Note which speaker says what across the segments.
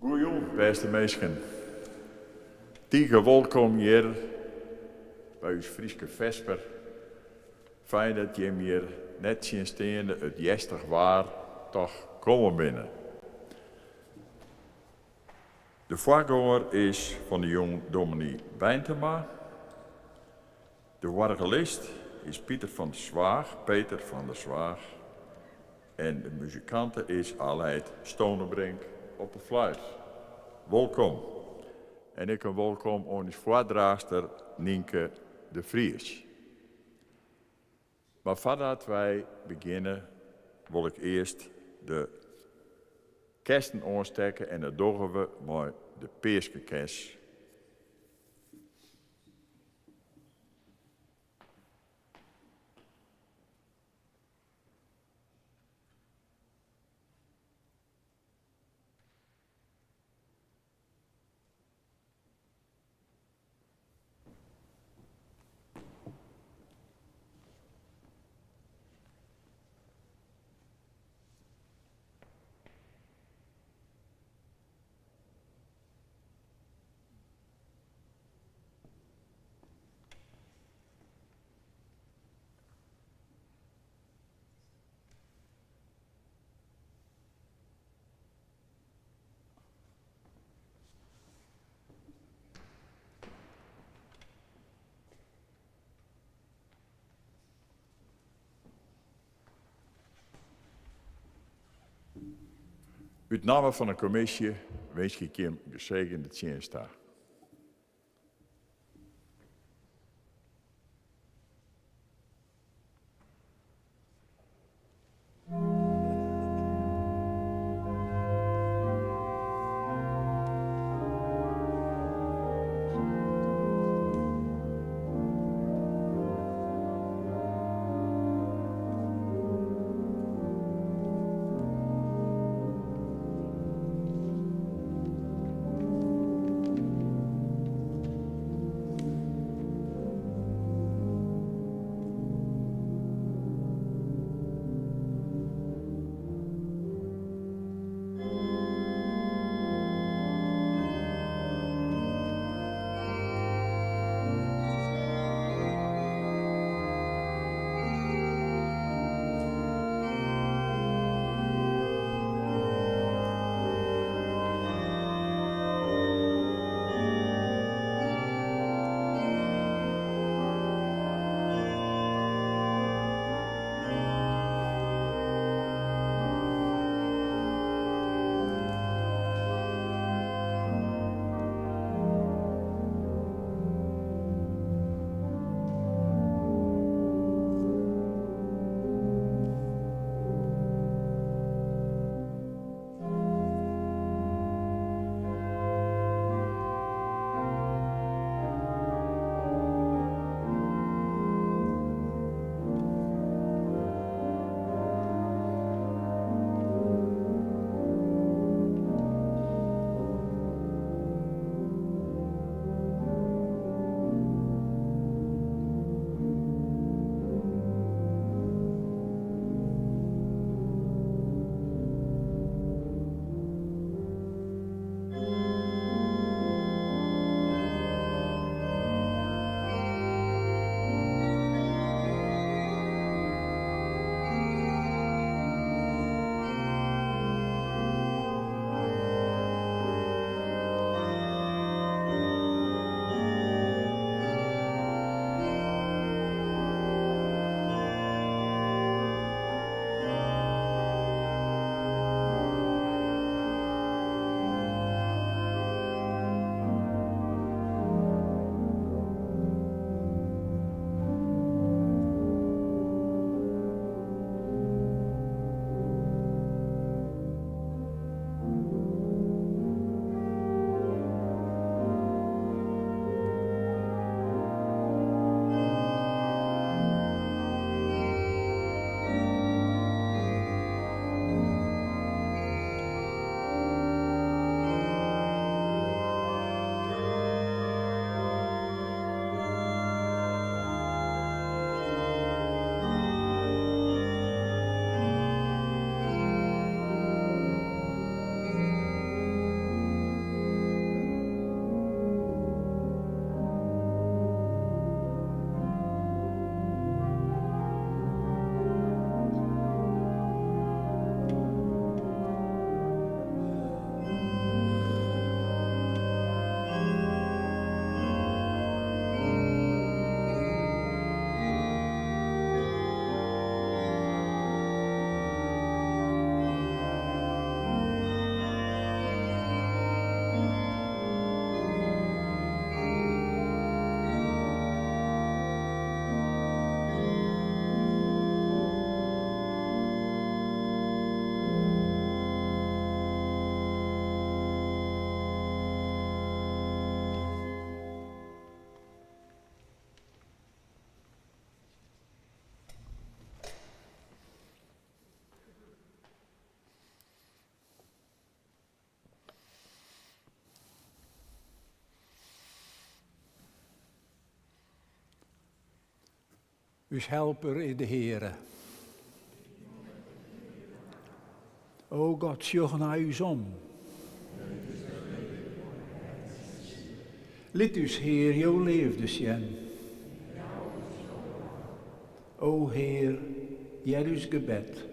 Speaker 1: Goejûn, bêste minsken. Tige wolkom hjir by ús Fryske Fesper. Fijn dat jim hjir nettsjinsteande it hjerstich waar toch kommen binne. De foargonger is fan de jûn dominy Beintema. De oargelist is Pieter van der Zwaag, Peter van der Zwaag. En de muzikante is Aleid Stonebrink op 'e fluit. Wolkom. En ek in wolkom oan ús foardraachster Nynke de Vries. Mar foardat wy begjinne wol ik earst de kersen oanstekke en dat dogge we mei de peaskekers. Ut namme fan de kommisje winskje ik jim gesegende tsjinst ta.
Speaker 2: Us helper is de Heare. O God, sjoch nei ús om. Lit ús, Hear, jo leafde sjen. O Hear, hear ús gebed.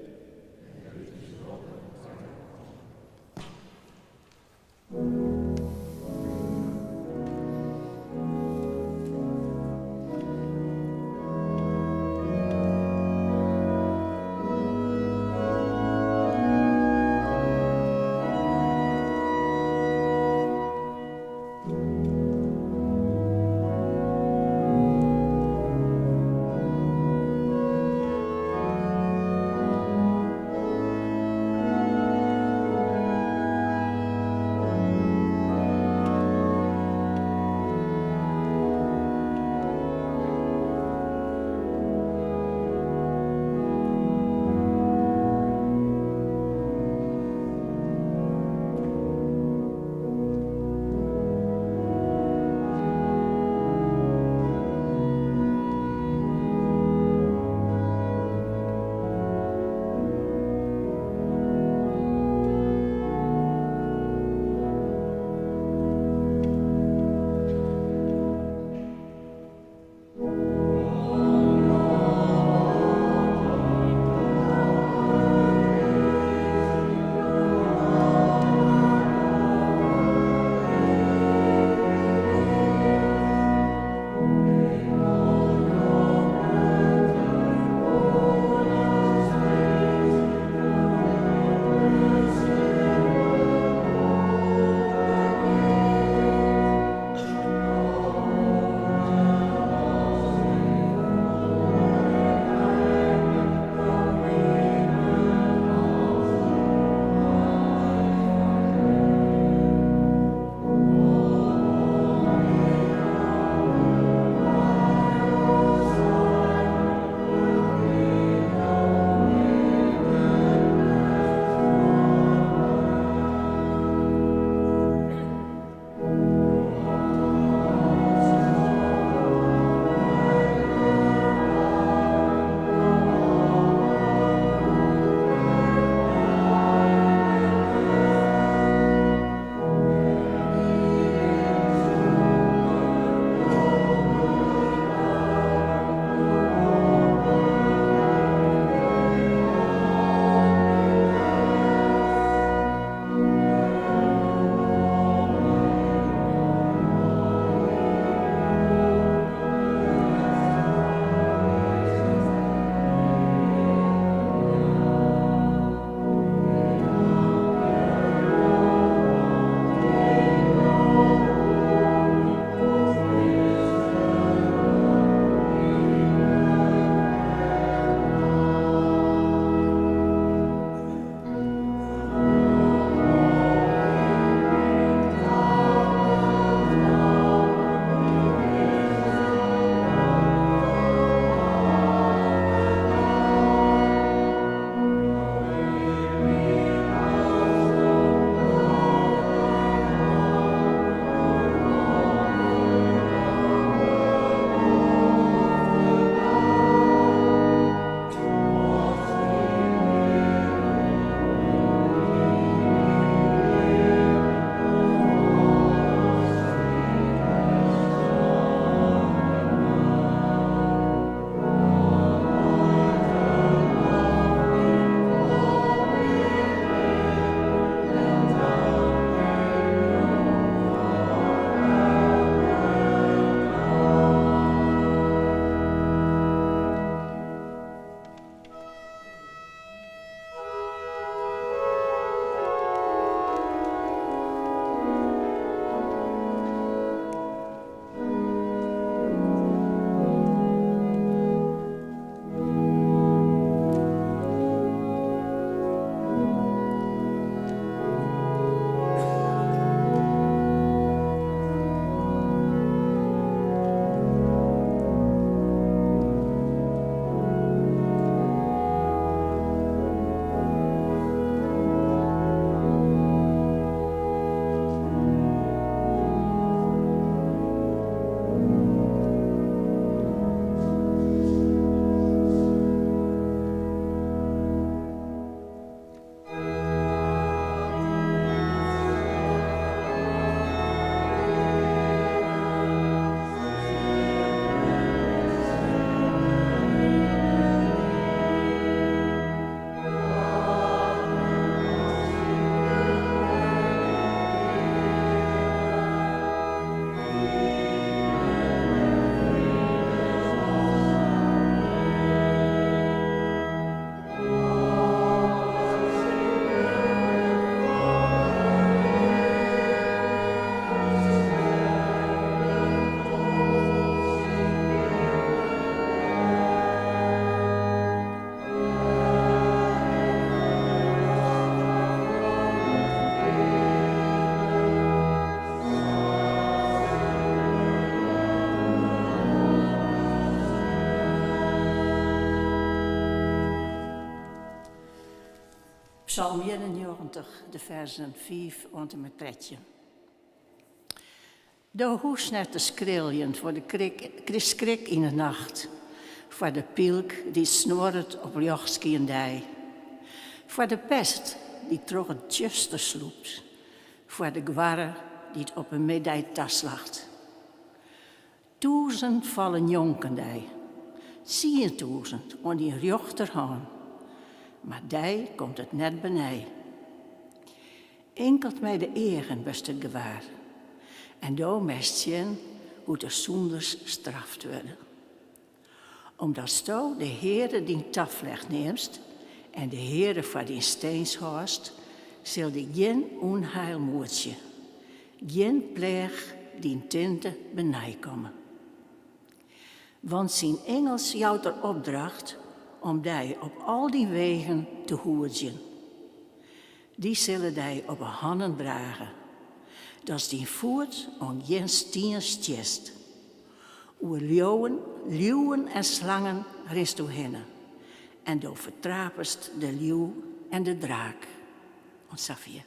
Speaker 3: Psalm 91, de fersen 5 oant en mei 13. Do hoechst net te skriljen foar de skrik yn 'e nacht, foar de pylk dy't snuorret op ljochtskien dei, foar de pest dy't troch it tsjuster slûpt, foar de goarre dy't op 'e middei taslacht. Tûzen falle njonken dy, 10,000 oan dyn rjochterhân, mar dy komt it net benei. Inkeld mei de eagen wurdst it gewaar en do meist sjen hoe't de sûnders straft wurde. Omdatsto de Heare dyn taflecht neamst en de Heare foar dyn stins hâldst, sil dy gjin ûnheil moetsje, gjin pleach dyn tinte benei komme. Want syn ingels jout er opdracht om dy op al dyn wegen te hoedzjen. Dy sille dy op 'e hannen drage, datst dyn foet oan gjin stien stjitst. Oer liuwen, liuwen en slangen rinsto hinne en do fertrapest de liuw en de draak. Oant safier.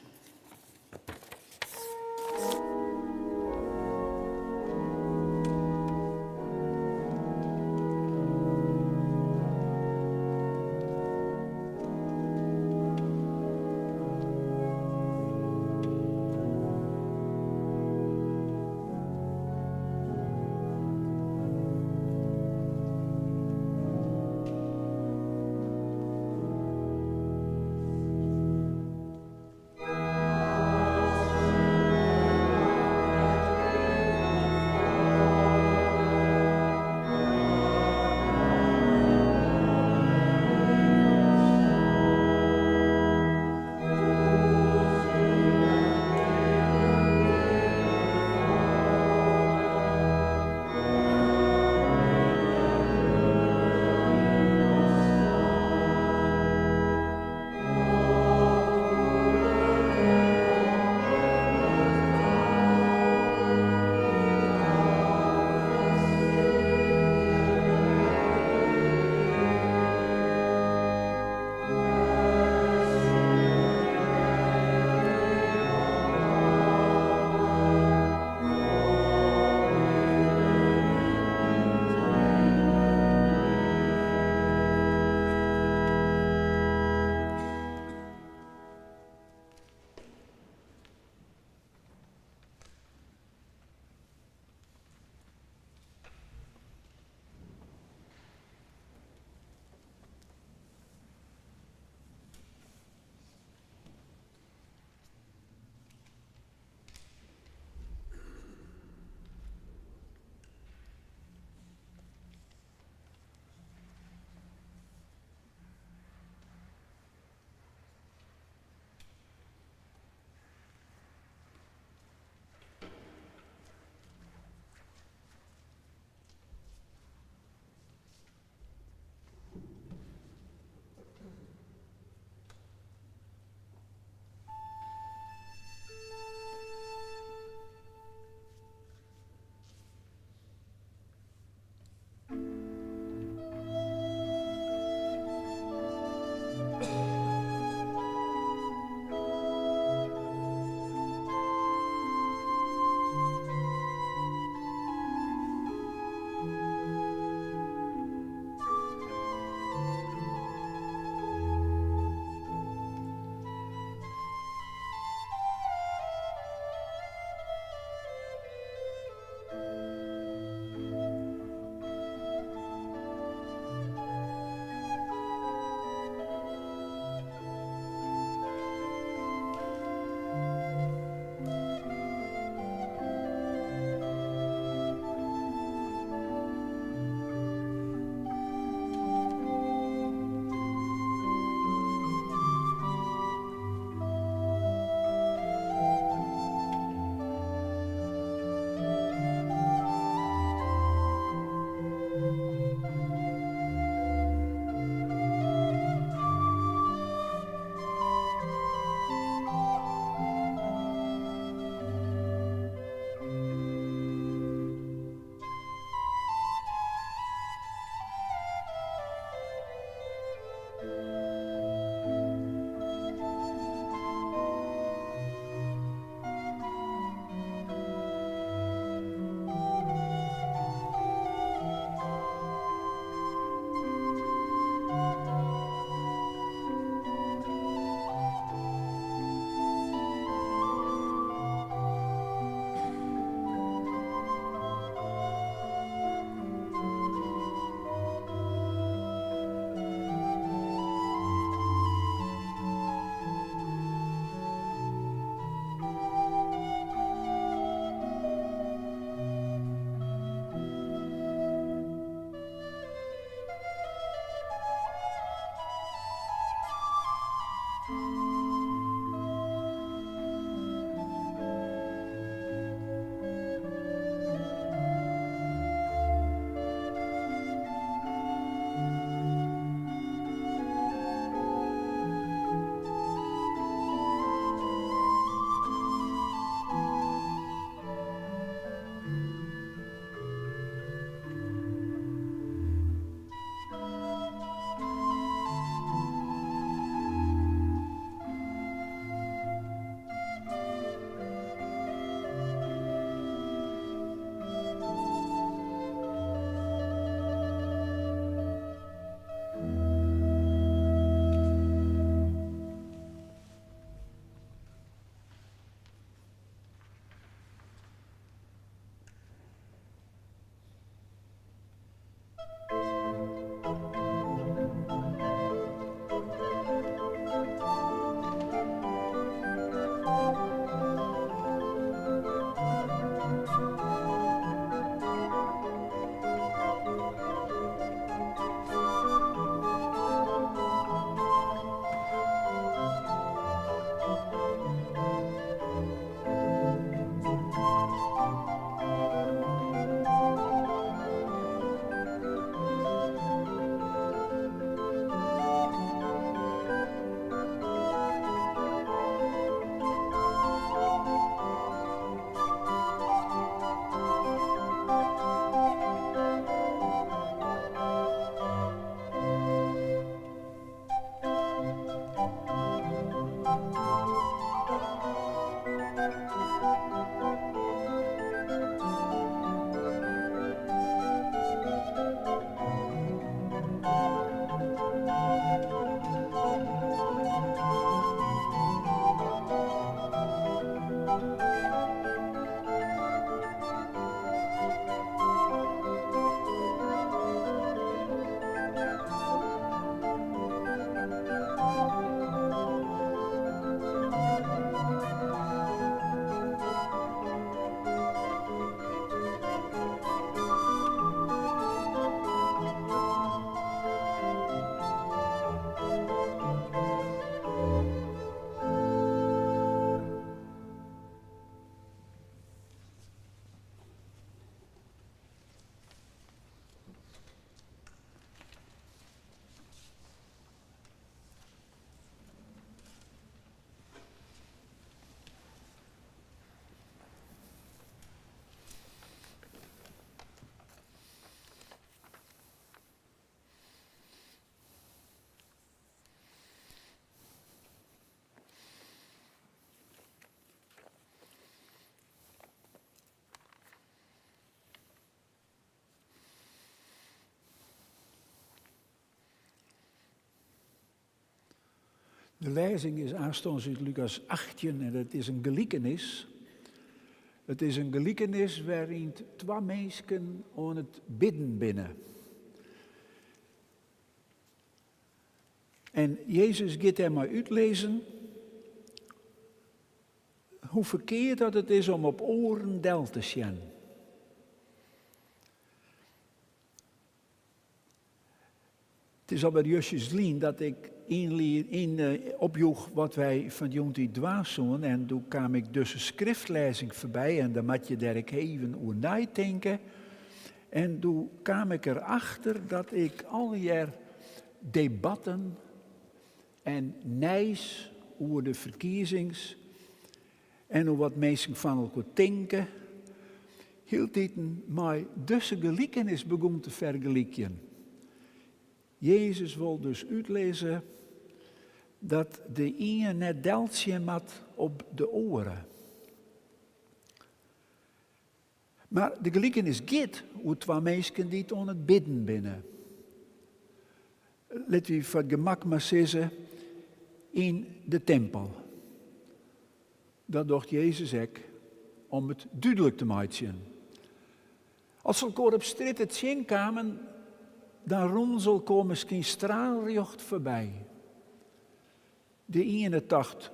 Speaker 2: De lêzing is aanstons út Lukas 18 en dat is in gelikenis. It is in gelikenis wêryn't twa minsken oan it bidden binne. En Jezus giet dêrmei útlizzen hoe ferkeard dat it is om op oaren del te sjen. It is alwer justjes lyn dat ik yn opjoech wat wy fan jûntiid dwaan soene en doe kaam ik dizze skriftlêzing foarby en dan moat je dêr ek even oer neitinke. En doe kaam ik erachter dat ik allegear debatten en nijs oer de ferkiezings en oer wat minsken fan elkoar tinke, hieltiten mei dizze gelikenis begûn te fergelykjen. Jezus wol dus útlizze dat de ien net delsjen moat op de oare. Mar de gelikenis giet oer twa minsken dy't oan it bidden binne. Lit wy foar it gemak mar sizze, yn de timpel. Dat docht Jezus ek om it dúdlik te meitsjen. As se elkoar op strjitte tsjinkamen, dan rûnen se elkoar miskien straalrjocht foarby. De iene tocht,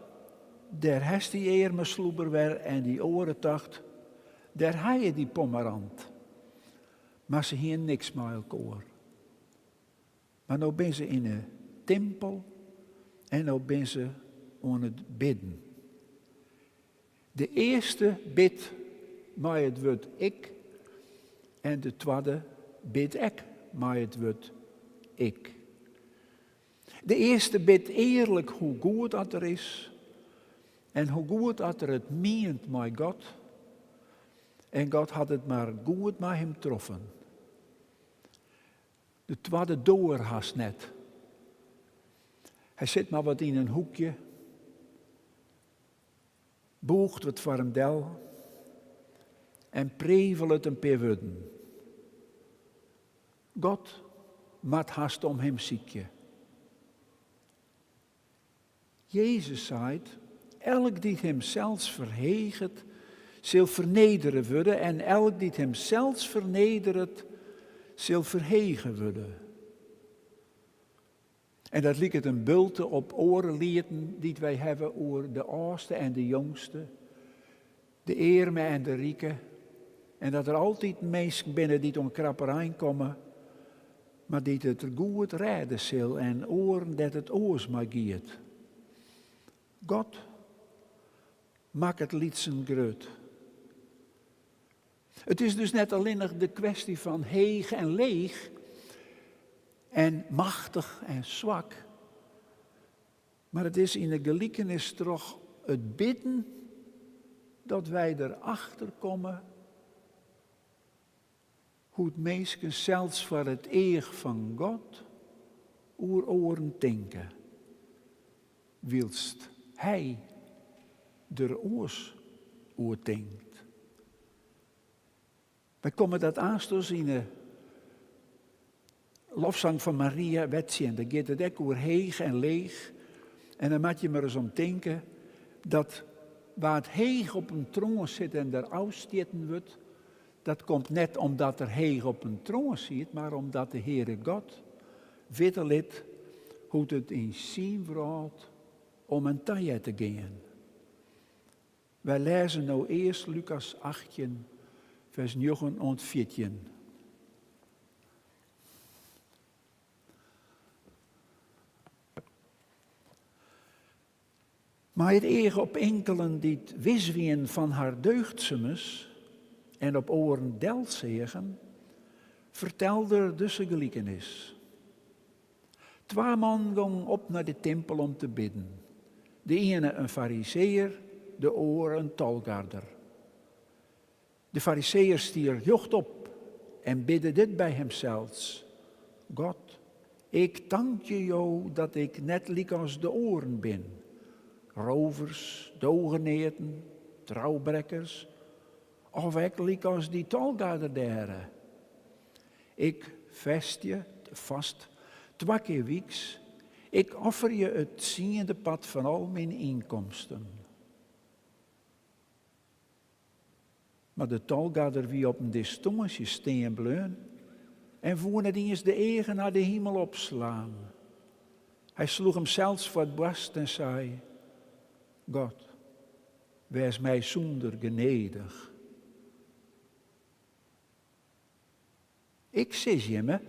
Speaker 2: dêr hast dy earme sloeber wer en dy oare tocht, dêr ha je dy pommerant. Mar se hienen niks mei elkoar. Mar no binne se yn 'e timpel en no binne se oan it bidden. De earste bidt mei it wurd ik en de twadde bidt ek mei it wurd ik. De earste bidt earlik hoe goed dat er is en hoe goed dat er it mient mei God. En God hat it mar goed mei him troffen. De twadde doar hast net. Hy sit mar wat yn in hoekje, bûcht wat foar him del en prevelet in pear wurden. God moat hast om him sykje. Jezus seit, Elk dy't himsels ferheget, sil fernedere wurde en elk dy't himsels fernederet, sil ferhege wurde. En dat liket in bulte op oare lieten dy't wy hawwe oer de âldste en de jongste, de earme en de rike. En dat der altyd minsken binne dy't oan krapperein komme, mar dy't it goed rêde sil en oaren dêr't it oars mei giet. God makket lytsen grut. It is dus net allinnich de kwestje fan heech en leech en machtich en swak, mar it is yn 'e gelikenis troch it bidden dat wy der achter komme hoe't minsken sels foar it each fan God oer oaren tinke, wylst Hy der oars oer tinkt. Wy komme dat aanstens yn 'e lofsang fan Maria wer tsjin. Dêr giet it ek oer heech en leech. En dan moat je mar ris om tinke dat wa't heech op in troan sit en der ôfstjitten wurdt, dat komt net omdat er heech op in troan siet, mar omdat de Heare God witte lit hoe't it yn syn wrâld om en ta heart te gean. Wy lêze no earst Lukas 18, fers 9 oant 14. Mei it each op inkelen dy't wis wienen fan har deugdsumens en op oaren delseagen, fertelde er dizze gelikenis. Twa mannen gongen op nei de timpel om te bidden. De iene in fariseeër, de oare in tolgarder. De fariseeër stie rjochtop en bidde dit by himsels, God, ik tankje Jo dat ik net lykas de oaren bin, rovers, dogeneaten, troubrekkers, of ek lykas dy tolgarder dêre. Ik festje, fast, twa kear wyks. Ik offerje it tsiende part fan al myn ynkomsten. Mar de tolgarder wie op in distânsje stean bleaun en woe net iens de eagen nei de himel opslaan. Hy sloech himsels foar it boarst en sei, God, wês my sûnder genedich. Ik sis jimme,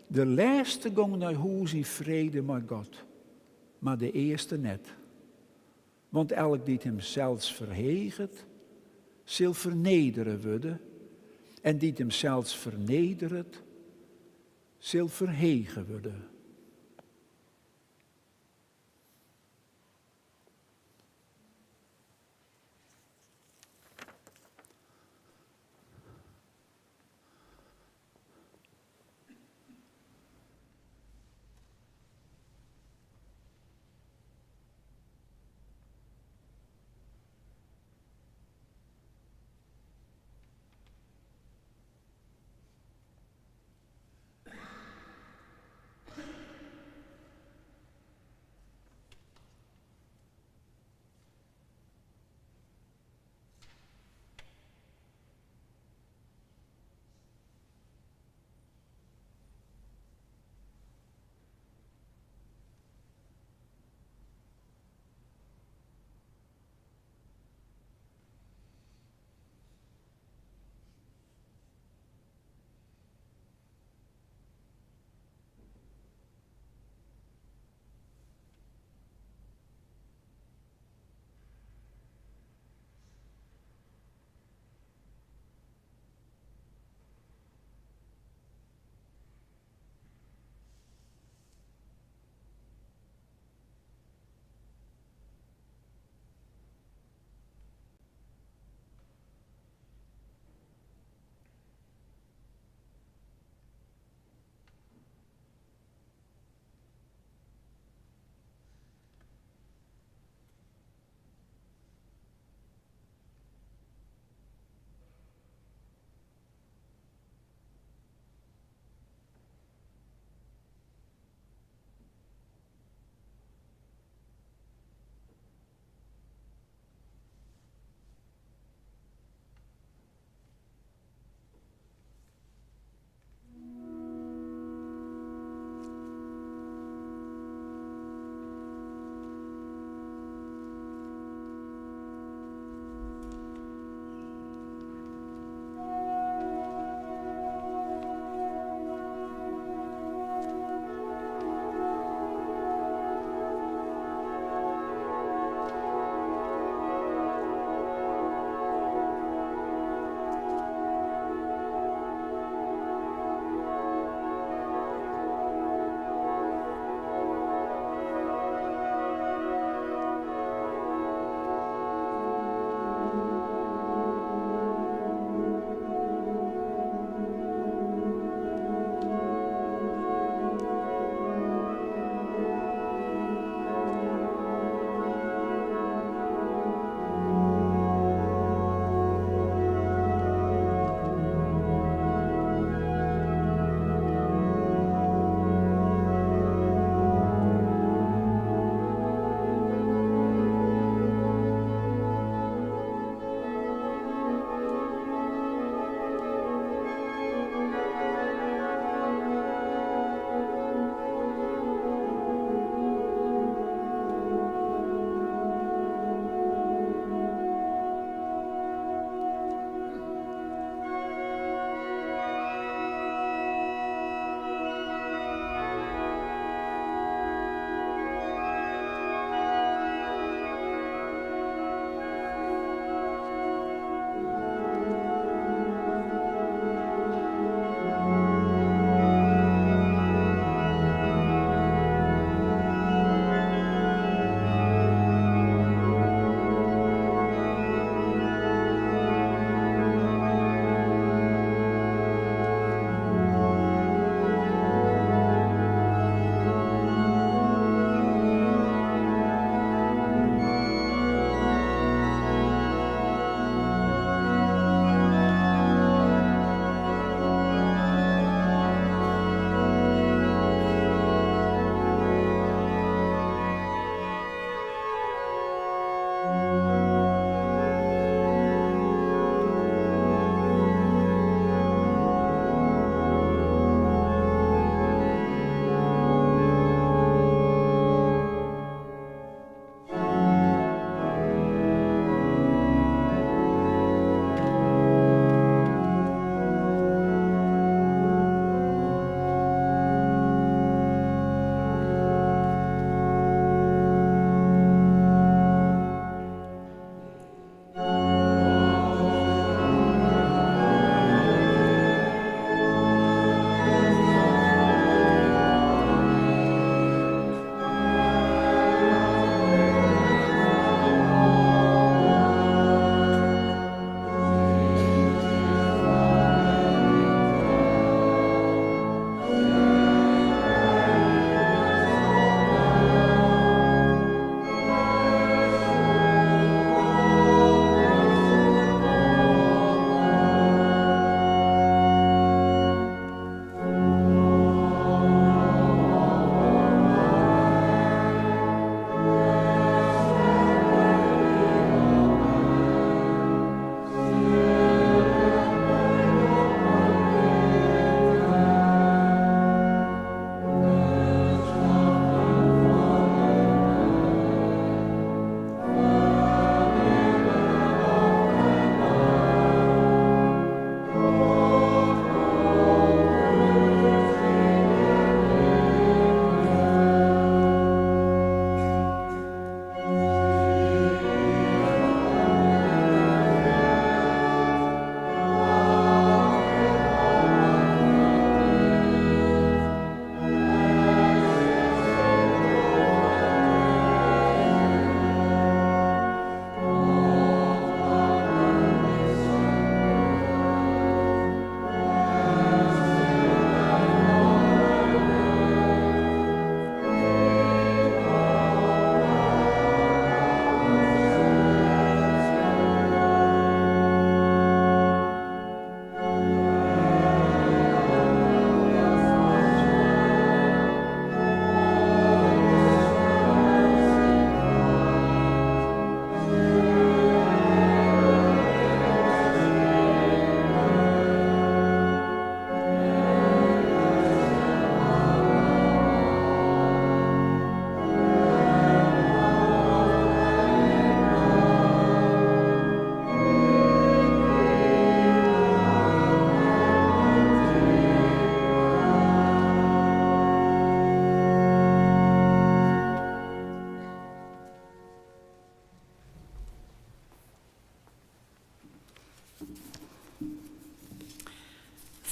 Speaker 2: de lêste gong nei hûs yn frede mei God, mar de earste net. Want elk dy't himsels ferheget, sil fernedere wurde, en dy't himsels fernederet, sil ferhege wurde.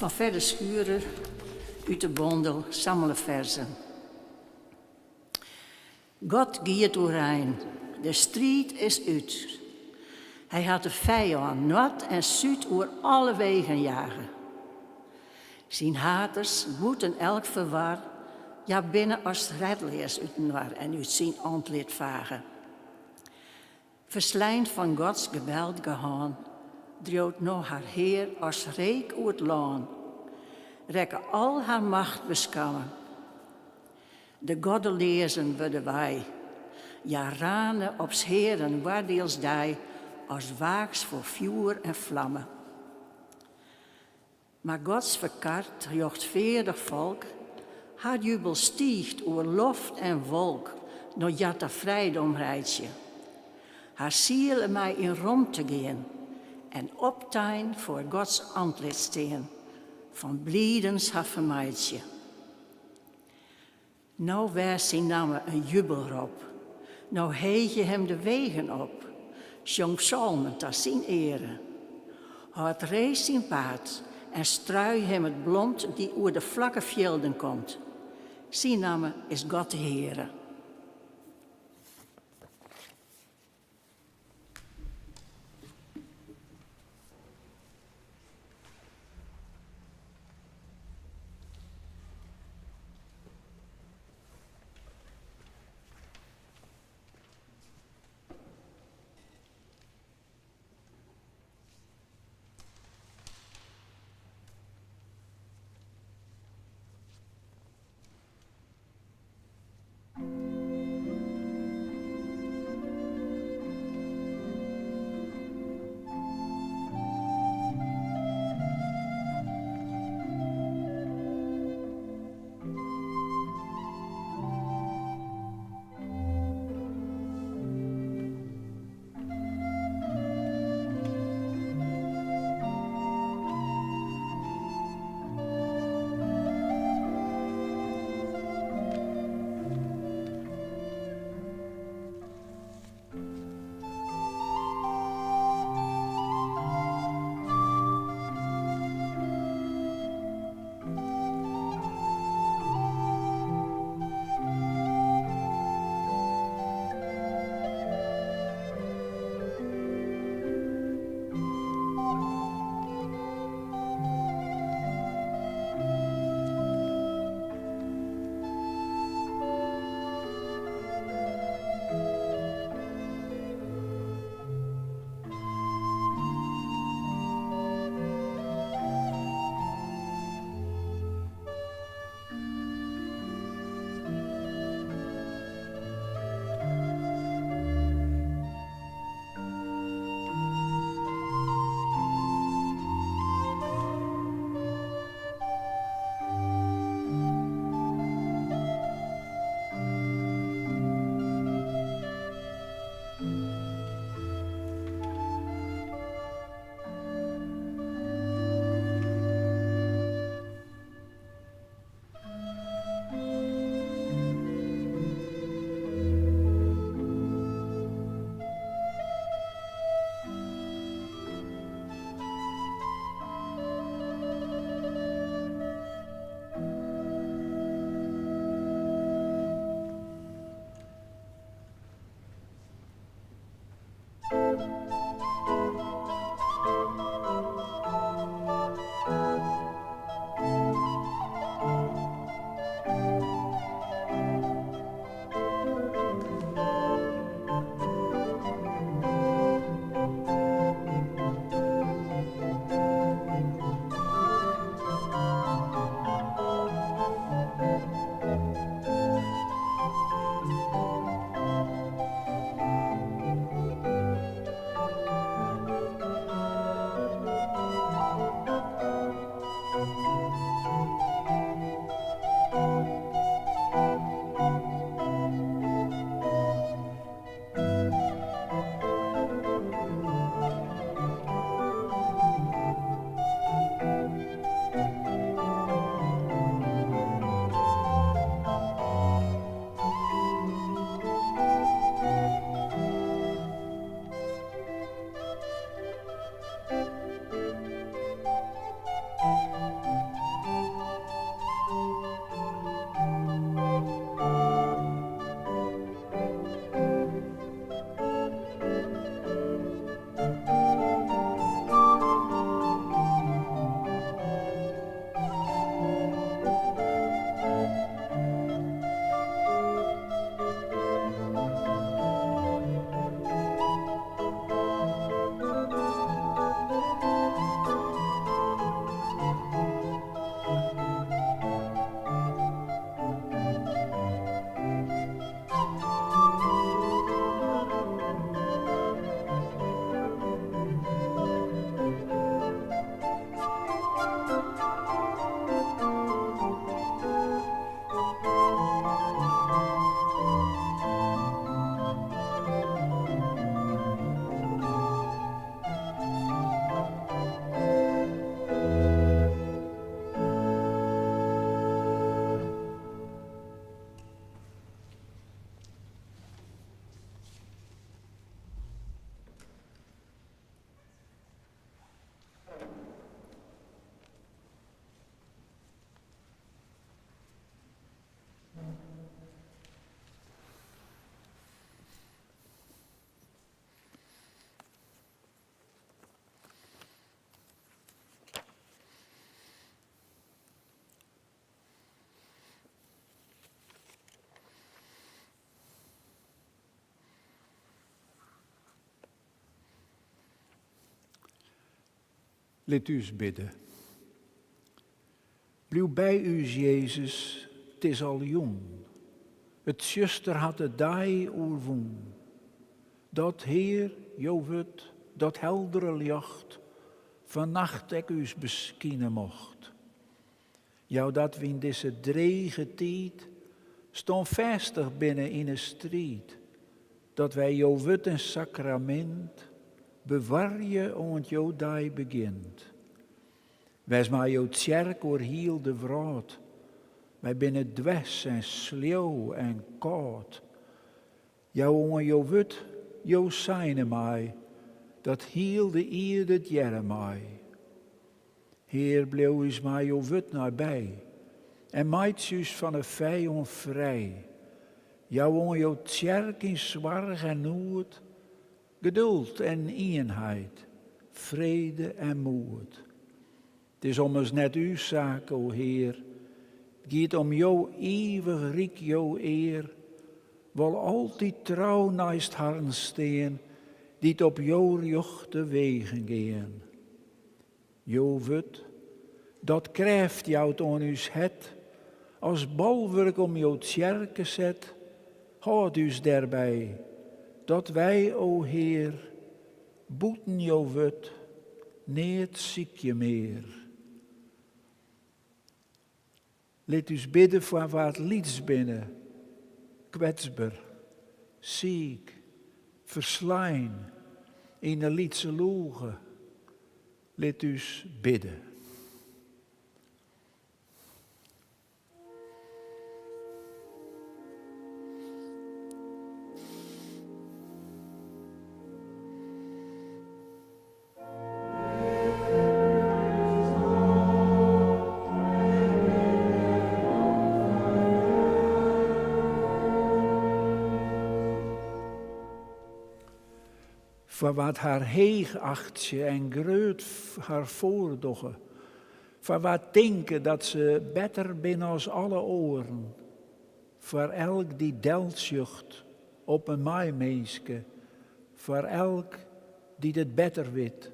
Speaker 3: Fan Fedde Schurer út de bondel Sammele Ferzen. God giet oerein, de striid is út. Hy hat de fijân noard en súd oer alle wegen jage. Syn haters, bûten elk ferwar, hja binne as redleas útinoar en út syn antlit fage. Ferslein fan Gods geweldige hân, driuwt no har hear as reek oer 't lân, rekke al har macht beskamme. De goddeleazen wurde wei, hja rane op 's Hearen oardielsdei as waaks foar fjoer en flamme. Mar Gods ferkard rjochtfeardich folk, har jubel stiicht oer loft en wolk no't hja ta frijdom reitsje. Har siele mei yn romte gean en optein foar Gods antlit stean, fan blidens har fermeitsje. No wês syn namme in jubelrop, no heegje him de wegen op, sjong psalmen ta syn eare. Hâld ree syn paad en strui him it blomd dy't oer de flakke fjilden komt. Syn namme is God de Heare.
Speaker 2: Lit ús bidde. Bliuw by ús, Jezus, 't is al jûn. It tsjuster hat de dei oerwûn. Dat, Hear, jo wurd, dat heldere ljocht, fannacht ek ús beskine mocht. Jou dat wy yn dizze drege tiid stânfêstich binne yn 'e striid, dat wy jo wurd en sakramint bewarje oant jo dei begjint. Wês mei jo tsjerk oer hiel de wrâld, wy binne dwers en sleau en kâld. Jou oan jo wurd jo seine mei, dat hiel de ierde it hearre mei. Hear, bliuw ús mei jo wurd neiby en meitsje ús fan 'e fijân frij. Jou oan jo tsjerk yn soarch en noed, geduld en ienheid, frede en moed. It is ommers net ús saak, o Hear, 't giet om jo ivich ryk, jo ear. Wol altyd trou neist harren stean, dy't op jo rjochte wegen gean. Jo wurd, dat krêft jout oan ús hert, as bolwurk om jo tsjerke set, hâld ús dêrby, dat wy, o Hear, Bûten jo wurd neat sykje mear. Lit ús bidde foar wa't lyts binne, kwetsber, siik, ferslein, yn 'e lytse loege. Lit ús bidde. Foar wa't har heech achtsje en grut har foardogge, Foar wa't tinke dat se better binne as alle oaren, foar elk dy't delsjocht op in meiminske, foar elk dy't it better wit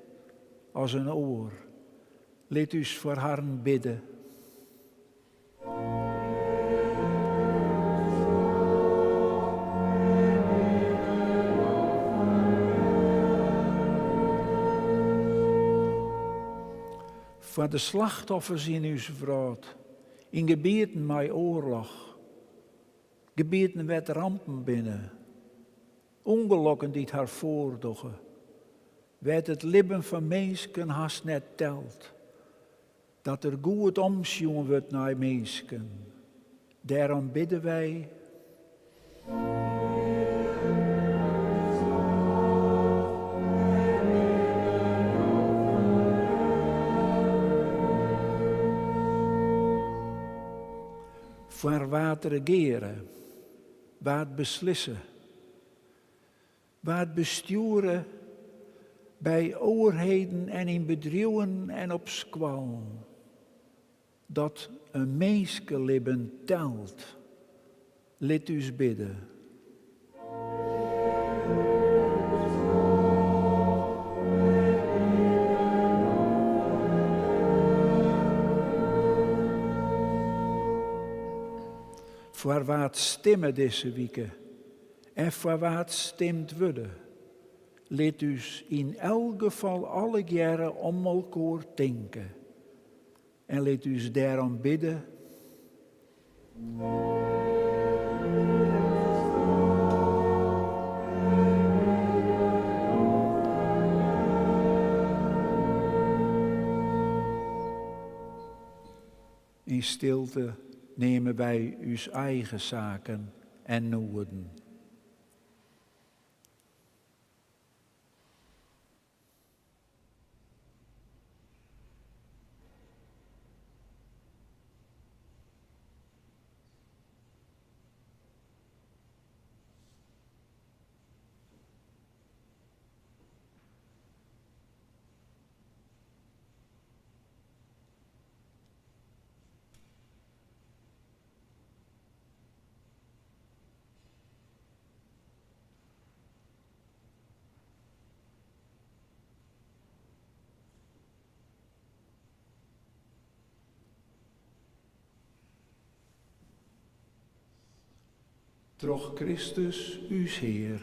Speaker 2: as in oar, lit ús foar harren bidde. Foar de slachtoffers yn ús wrâld, yn gebieten mei oarloch, gebieten wêr't rampen binne, ûngelokken dy't har foardogge, wêr't it libben fan minsken hast net telt, dat der goed omsjoen wurdt nei minsken. Dêrom bidde wy. Foar wa't regeare, wa't beslisse, wa't bestjoere by oerheden en yn bedriuwen en op skoallen. Dat in minskelibben telt. Lit ús bidde. Foar wa't stimme dizze wike en foar wa't stimd wurde? Lit ús yn elk gefal allegearre om elkoar tinke. En lit ús dêrom bidde. Yn stilte neame wy ús eigen saken en noeden. Troch Kristus ús Hear.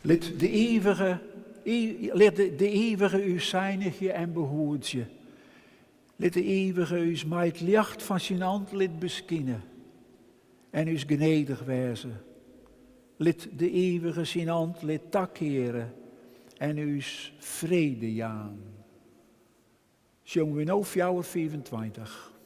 Speaker 2: Lit de ivige, lit de ivige ús seinigje en behoedzje. Lit de ivige ús mei it ljocht fan syn antlit beskine en ús genedich wêze. Lit de ivige syn antlit takeare en ús frede jaan. Sjonge wy no 425.